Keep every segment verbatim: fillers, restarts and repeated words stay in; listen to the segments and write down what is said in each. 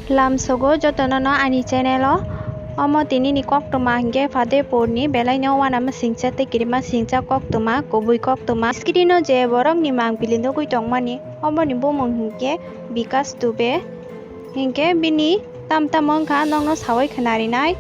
Lamsogo jotono no ani channel o. Omo tini ni koktwma hinkhe Fatehpur ni belai no uanama singcha tei kirima singcha koktwma, kubui koktwma. Screen o je borok ni mangpili nugui tongmani, omo ni bumung hinkhe Bikas Dubey. Hinkhe bini tam tam wngkha nokno saui khwnarinai.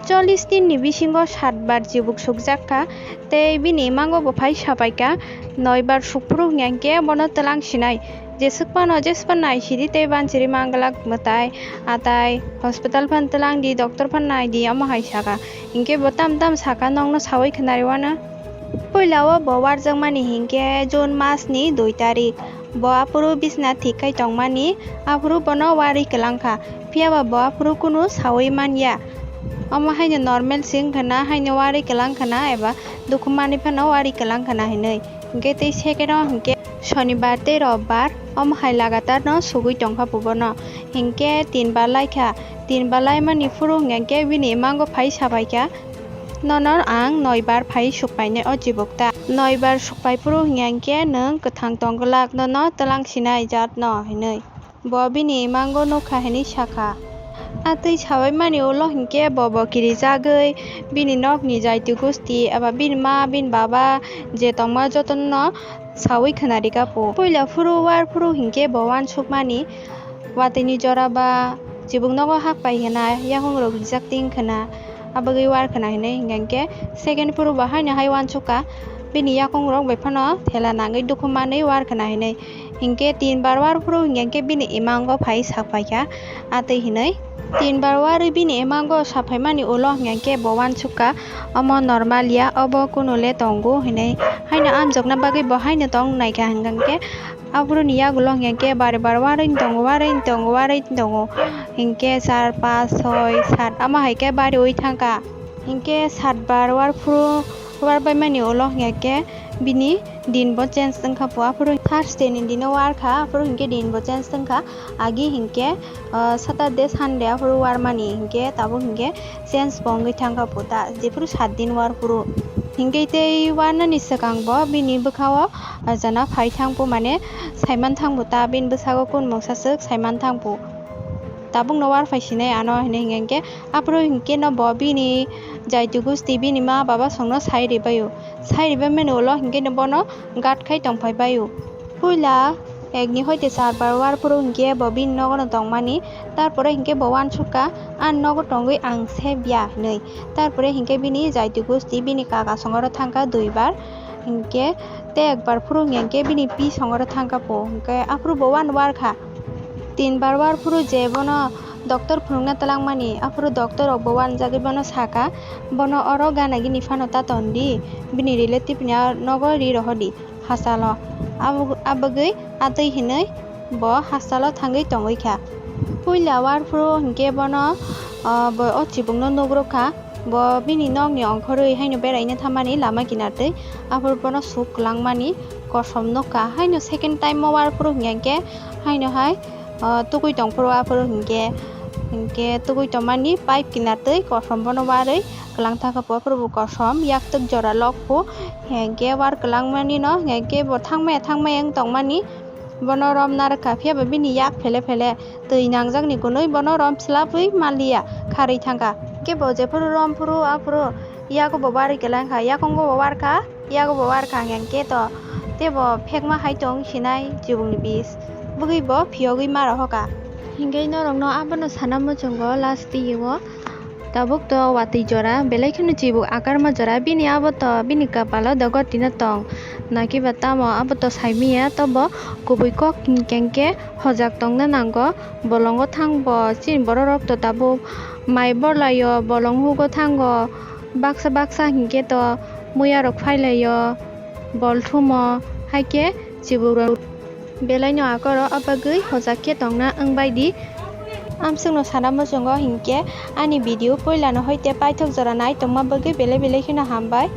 Chollish din ni bisingo sat bar chibuk sukjak kha, tei bini imango bo phai sapai kha, noi bar sukphuru hinkhe bono twlang sinai. Jeswk phano jeswk phano naisidi tei bansiri manglak mwtai, atai, hospital phan twlang di, doctor phan nai di, omo hai saka. Hinkhe bo tam tam saka, nokno saui khwnari uanw. Puila o bo warjakmani hinkhe June mas ni dui tarik. Bo aphuru bisna thik khai tongmani, aphuru bono warwi kwlang kha. Phiya ba bo aphuru kunu saui man ya. Omo haino normal se wng kha na, haino warwi kwlang kha na, eba dukhu manwi phano warwi kwlang kha na hinwi. Hinkhe tei second o hinkhe Shonibar tei Robbar omo hai lagatar no sugui tong kha pubono. Hinkhe tin bar lai kha, tin bar lai mani phuru hinkhe bini imango phai sabai kha, "Nono ang noibar phai sukpainai o chibuk ta. Noibar sukpai phuru hinkhe nwng kwthang tong glak, nono twlang sinai jat no," hinwi. Bo bini imango nukha hinwi sakha. A twi sabai mani ulo hinkhe bo bo kirijagwi bini nokni jaiti gusti eba bini ma bini baba je tongma jotono saui khwnarikha pu. Puila phuru war phuru hinkhe bo uansukmani watwini jora ba chibuk nogo hakpai khwna, yakung rok rijak ting khwna, abagwi war khwna hinwi hinkhe second phuru bo haino hai uansukha, bini yakung rok bai phano thela nangwi dukhu manwi war khwna hinwi. Hinkhe tin bar war phuru hinkhe bini imango phai sakpaikha, a twi hinwi. Tin bar warwi bini imango saphaimani ulo hinkhe bo uansukha, "Omo normal ya, obo kunu le tongo," hinwi. Haino amjokna bagwi bo haino tong naikha hinkhe, aphuruni yagulo hinkhe bari bar warwi tongo, warwi tongo, warwi tongo. Hinkhe char, pas, soi, sat, omo hai khe bariwi thangkha. Hinkhe sat bar war phuru war baimani ulo hinkhe bini din bo change wngkha pu, aphuru Thursday ni dino war kha, aphuru hinkhe din bo change wngkha. Agi hinkhe, ah, Saturday, Sunday aphuru war mani hinkhe tabuk hinkhe change bo wngwi thangkha pu ta, jephuru sat din war phuru. Hinkhe tei war nani swkang bo bini bwkha o, ah, jana phai thang pu, mane saiman thang pu ta, bini bwsago kun mungsa swk saiman thang pu. Tabukno war phai sinai ano hinwi hinkhe, aphuru hinkhe no bo bini jaiti gusti, bini ma baba songno sai ribaio. Sai ribaimani ulo hinkhe no bono guard khai tongphai baio. Puila ekni hoite char bar war phuru hinkhe bo bini nogono tongmani, tarpore hinkhe bo uansukha, "Ani nogo tongwi ang sep ya," hinwi. Tarpore hinkhe bini jaiti gusti, bini kaka songoro thangkha dui bar, hinkhe tei ekbar phuru hinkhe bini pi songoro thangkha po, hinkhe aphuru bo uan war kha. Tin bar war phuru je bono doctor phunukna twlangmani, aphuru doctor rok bo uanjagwi bono sakha, "Bono oro gana gini phano ta tondi, bini relative ni nogo ri rohordi hastalo." Abo, abagwi atwi hinwi bo hastalo thangwi tongwi kha. Puila war phuru hinkhe bono, ah, bo o chibukno nugrukha. Bo bini nokni ongkhorwi haino beraina thammani lama kinartwi, aphuru bono suk kwlangmani kosom nukha. Haino second time o war phuru hinkhe haino hai, ah, tugui tongphuru aphuru hinkhe, hinkhe tugui tongmani pipe kinartwi kosom bono warwi kwlang thangkha phu, aphuru bo kosom yaktwk jora lokphu hinkhe war kwlangmani no hinkhe bo thangmaya thangmaya wng tongmani. Bono rom narwkha, phiya ba bini yak phele phele twi nangjakni kunui bono rom swlapwi manliya, kharwi thangkha. Khe bo jephuru rom phuru aphuru yago bo barwi kwlangkha, yakungo bo warkha, yago bo warkha hwnkhe to tei bo phekma hai tong sinai chibukni bis, bwgwi bo phiyogwi ma rohorkha. Hinkhe norokno abono sana muchungo last video o. Tabuk to watwi jora, belai kheno chibuk akarma jora, bini abo to bini kapalo dogo tino tong. Nakiba tamo abo to saimiya, tobo kubui kok hinkhe hojak tongna nango. Bolongo thangbo chini bororok to tabuk mai borlaio, bolong hugo thango, baksa baksa hinkhe to muya rok phailaio, bol thumo, haikhe chibukrok belaino akoro, o bagwi hojak khe tongna wng bai di. Amswkno sana muchungo hinkhe ani video puilano hoite paithak jora nai tongma bagwi belai belai kheno hambai.